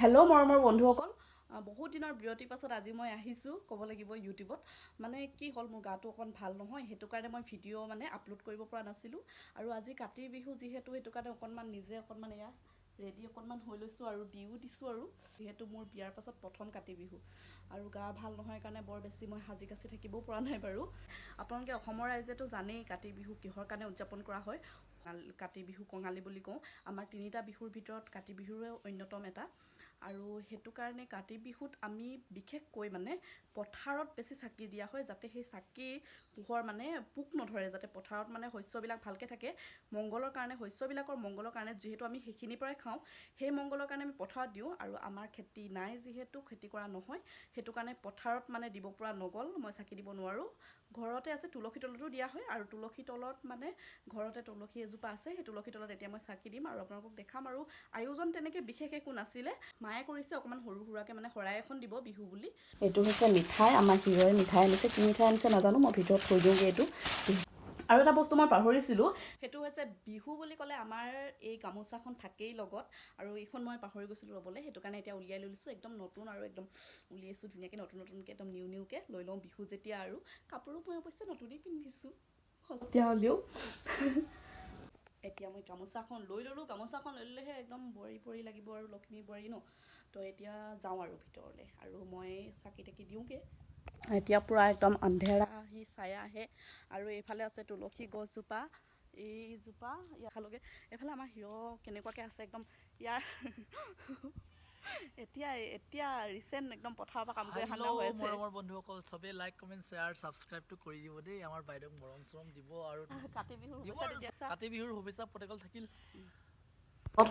Hello' মৰমৰ বন্ধুসকল, বহুত দিনৰ বিৰতিৰ পাছত আজি মই আহিছোঁ। ক'ব লাগিব ইউটিউবত মানে কি হ'ল, মোৰ গাটো অকণ ভাল নহয়, সেইটো কাৰণে মই ভিডিঅ' মানে আপলোড কৰিব পৰা নাছিলোঁ। আৰু আজি কাতি বিহু যিহেতু, সেইটো কাৰণে অকণমান নিজে অকণমান এয়া ৰেডি অকণমান হৈ লৈছোঁ আৰু দিও দিছোঁ। আৰু যিহেতু মোৰ বিয়াৰ পাছত প্ৰথম কাতি বিহু আৰু গা ভাল নহয় কাৰণে বৰ বেছি মই সাজি কাচি থাকিবও পৰা নাই বাৰু। আপোনালোকে অসমৰ ৰাইজেতো জানেই কাতি বিহু কিহৰ কাৰণে উদযাপন কৰা হয়। কাতি বিহু কঙালী বুলি কওঁ। আমাৰ তিনিটা বিহুৰ ভিতৰত কাতি বিহুৰে অন্যতম এটা। আৰু সেইটো কাৰণে কাতি বিহুত আমি বিশেষকৈ মানে পথাৰত বেছি চাকি দিয়া হয়, যাতে সেই চাকিৰ পোহৰ মানে পোক নধৰে, যাতে পথাৰত মানে শস্যবিলাক ভালকৈ থাকে, মংগলৰ কাৰণে, শস্যবিলাকৰ মংগলৰ কাৰণে। যিহেতু আমি সেইখিনিৰ পৰাই খাওঁ, সেই মংগলৰ কাৰণে আমি পথাৰত দিওঁ। আৰু আমাৰ খেতি নাই যিহেতু, খেতি কৰা নহয়, সেইটো কাৰণে পথাৰত মানে দিব পৰা নগ'ল, মই চাকি দিব নোৱাৰোঁ। ঘৰতে আছে, তুলসী তলতো দিয়া হয়। আৰু তুলসী তলত মানে ঘৰতে তুলসী এজোপা আছে, সেই তুলসী তলত এতিয়া মই চাকি দিম আৰু আপোনালোকক দেখাম। আৰু আয়োজন তেনেকৈ বিশেষ একো নাছিলে, মায়ে কৰিছে অকণমান সৰু সুৰাকৈ, মানে শৰাই এখন দিব বিহু বুলি। এইটো হৈছে মিঠাই, আমাৰ হিৰয়ে মিঠাই আনিছে, কি মিঠাই আনিছে নাজানো, মই ভিতৰত থৈ দিওঁগৈ এইটো। আৰু এটা বস্তু মই পাহৰিছিলোঁ, সেইটো হৈছে বিহু বুলি ক'লে আমাৰ এই গামোচাখন থাকেই লগত, আৰু এইখন মই পাহৰি গৈছিলোঁ ল'বলৈ, সেইটো কাৰণে এতিয়া উলিয়াই লৈ লৈছোঁ। একদম নতুন আৰু একদম উলিয়াইছোঁ ধুনীয়াকৈ, নতুন নতুনকৈ একদম নিউ নিউকৈ লৈ লওঁ বিহু যেতিয়া। আৰু কাপোৰো মই অৱশ্যে নতুনেই পিন্ধিছোঁ, সস্তীয়া হ'লেও। এতিয়া মই গামোচাখন লৈ ল'লোঁ, গামোচাখন লৈ ল'লেহে একদম বোৱাৰী বোৱাৰী লাগিব আৰু লখিমী বোৱাৰী ন। তো এতিয়া যাওঁ আৰু ভিতৰলৈ আৰু মই চাকি তাকি দিওঁগৈ। এতিয়া পূৰা একদম আন্ধেৰা আহি ছায়া আহে। আৰু এইফালে আছে তুলসী গছজোপা, এইজোপা ইয়াৰফালকে এইফালে আমাৰ হিৰ' কেনেকুৱাকৈ আছে একদম ইয়াৰ এতিয়া এতিয়া ৰিচেণ্ট একদম পথাৰৰ পৰা কাম কৰি অহা হেল্ল' হৈ আছে। মৰমৰ বন্ধুসকল, চবে লাইক, কমেণ্ট, শ্বেয়াৰ, ছাবস্ক্ৰাইবটো কৰি দিব দেই। আমাৰ বাইদেউক মৰম চৰম দিব আৰু কাতি বিহুৰ দিব শুভেচ্ছা আৰু তেতিয়া। কাতি বিহুৰ শুভেচ্ছা প্ৰত্যেকল থাকিল।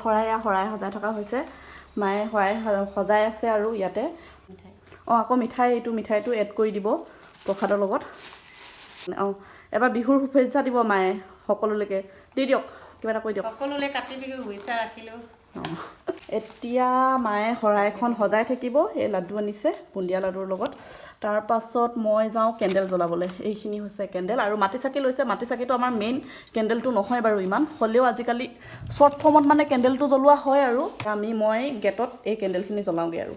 শৰাই শৰাই সজাই থকা হৈছে, মায়ে শৰাই সজাই আছে। আৰু ইয়াতে অঁ আকৌ মিঠাই, এইটো মিঠাইটো এড কৰি দিব প্ৰসাদৰ লগত। অঁ এবাৰ বিহুৰ শুভেচ্ছা দিব মায়ে সকলোলৈকে, দি দিয়ক, কিবা এটা কৈ দিয়ক। সকলোলৈ কাতি বিহু শুভেচ্ছা ৰাখিলোঁ। অঁ এতিয়া মায়ে শৰাইখন সজাই থাকিব, এই লাডু আনিছে বুন্দিয়া লাডুৰ লগত। তাৰপাছত মই যাওঁ কেণ্ডেল জ্বলাবলৈ। এইখিনি হৈছে কেণ্ডেল আৰু মাটি চাকি লৈছে। মাটি চাকিটো আমাৰ মেইন, কেণ্ডেলটো নহয় বাৰু ইমান, হ'লেও আজিকালি শ্বৰ্ট ফৰ্মত মানে কেণ্ডেলটো জ্বলোৱা হয়। আৰু মই গেটত এই কেণ্ডেলখিনি জ্বলাওঁগৈ। আৰু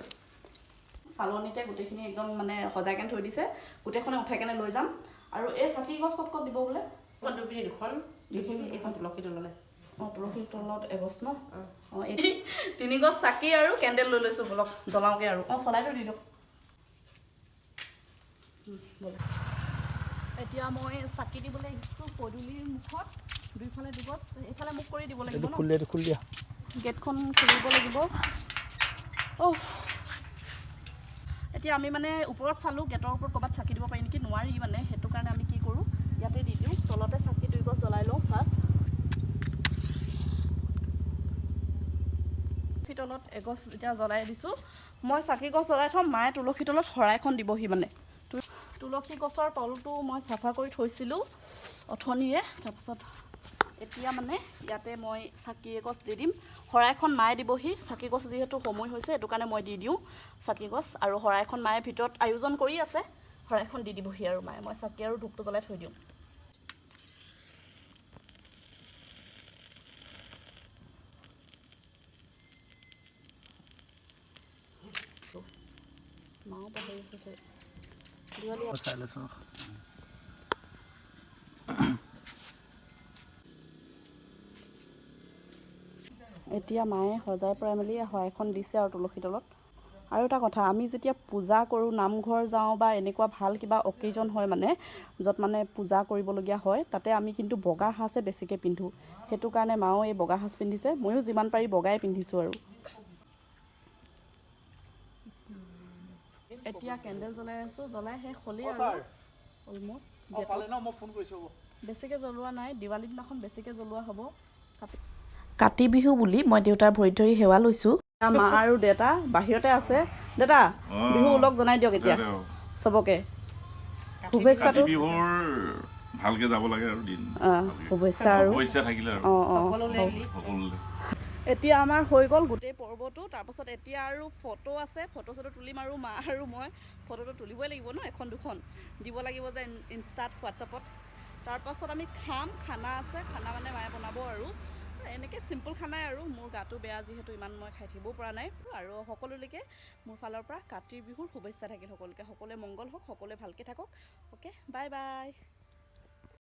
চালনীতে গোটেইখিনি একদম মানে সজাই কেনে থৈ দিছে, গোটেইখনে উঠাই কেনে লৈ যাম। আৰু এই চাকি গছ ক'ত ক'ত দিব বোলে? এখন দুপিনি দুখন দুখিনি, এইখন তুলসী তললৈ। অঁ তুলসীৰ তলত এগছ ন। অঁ এই তিনি গছ চাকি আৰু কেণ্ডেল লৈ লৈছোঁ, বলক জ্বলাওঁগৈ। আৰু অঁ চলাইটো দি দিয়ক। ব'লক। এতিয়া মই চাকি দিবলৈ আহিছোঁ পদূলিৰ মুখত, দুইফালে দুগছ, এইফালে মুখ কৰি দিব লাগিব ন। খুলি দিয়া, খুলি দিয়া। গেটখন খুলিব লাগিব। অ' এতিয়া আমি মানে ওপৰত চালোঁ, গেটৰ ওপৰত ক'ৰবাত চাকি দিব পাৰি নেকি, নোৱাৰি মানে, সেইটো কাৰণে আমি কি কৰোঁ ইয়াতে দি দিওঁ। তলতে চাকি দুই গছ জ্বলাই লওঁ ফাৰ্ষ্ট। তুলসী তলত এগছ এতিয়া জ্বলাই দিছোঁ মই, চাকি গছ জ্বলাই থ'ম, মায়ে তুলসী তলত শৰাইখন দিবহি। মানে তুলসী গছৰ তলটো মই চাফা কৰি থৈছিলোঁ অথনিৰে। তাৰপিছত এতিয়া মানে ইয়াতে মই চাকি এগছ দি দিম, শৰাইখন মায়ে দিবহি। চাকি গছ যিহেতু সময় হৈছে, সেইটো কাৰণে মই দি দিওঁ চাকি গছ। আৰু শৰাইখন মায়ে ভিতৰত আয়োজন কৰি আছে, শৰাইখন দি দিবহি আৰু মায়ে, মই চাকি আৰু ধূপটো জ্বলাই থৈ দিওঁ। মাও পাহৰি গৈছে দীঘলীয়া। চাই লৈছোঁ। এতিয়া মায়ে সজাই পৰাই মেলি শৰাইখন দিছে আৰু তুলসী তলত। আৰু এটা কথা, আমি যেতিয়া পূজা কৰোঁ, নামঘৰ যাওঁ বা এনেকুৱা ভাল কিবা অকেজন হয় মানে য'ত মানে পূজা কৰিবলগীয়া হয়, তাতে আমি কিন্তু বগা সাজে বেছিকৈ পিন্ধোঁ। সেইটো কাৰণে মাও এই বগা সাজ পিন্ধিছে, ময়ো যিমান পাৰি বগাই পিন্ধিছোঁ। আৰু এতিয়া কেণ্ডেল জ্বলাই আছোঁ, জ্বলাই শেষ হ'লেই আৰু অলমষ্ট। পালে ন, মই ফোন কৰিছোঁ। বেছিকৈ জ্বলোৱা নাই, দিৱালী দিনাখন বেছিকৈ জ্বলোৱা হ'ব। কাতি বিহু বুলি মই দেউতাৰ ভৰিত ধৰি সেৱা লৈছোঁ। মা আৰু দেউতা বাহিৰতে আছে। দেউতা, বিহু ওলগ জনাই দিয়ক এতিয়া চবকে শুভেচ্ছাটো। কাতি বিহুৰ ভালকে যাব লাগে আৰু দিন শুভেচ্ছা আৰু শুভেচ্ছা থাকিলে আৰু অঁ অঁ সকলোলৈ সকলোলৈ। এতিয়া আমাৰ হৈ গ'ল গোটেই পৰ্বটো। তাৰপাছত এতিয়া আৰু ফটো আছে, ফটো চটো তুলিম আৰু মা আৰু মই ফটোটো তুলিবই লাগিব ন, এখন দুখন দিব লাগিব যে ইনষ্টাত, হোৱাটছআপত। তাৰপাছত আমি খাম, খানা আছে, খানা মানে মায়ে বনাব। আৰু এনেকৈ চিম্পল খানাই আৰু মোৰ গাটো বেয়া যিহেতু ইমান মই খাই থাকিবও পৰা নাই। আৰু সকলোলৈকে মোৰ ফালৰ পৰা কাতিৰ বিহুৰ শুভেচ্ছা থাকিল সকলোকে। সকলোৱে মংগল হওক, সকলোৱে ভালকৈ থাকক। Okay, bye bye.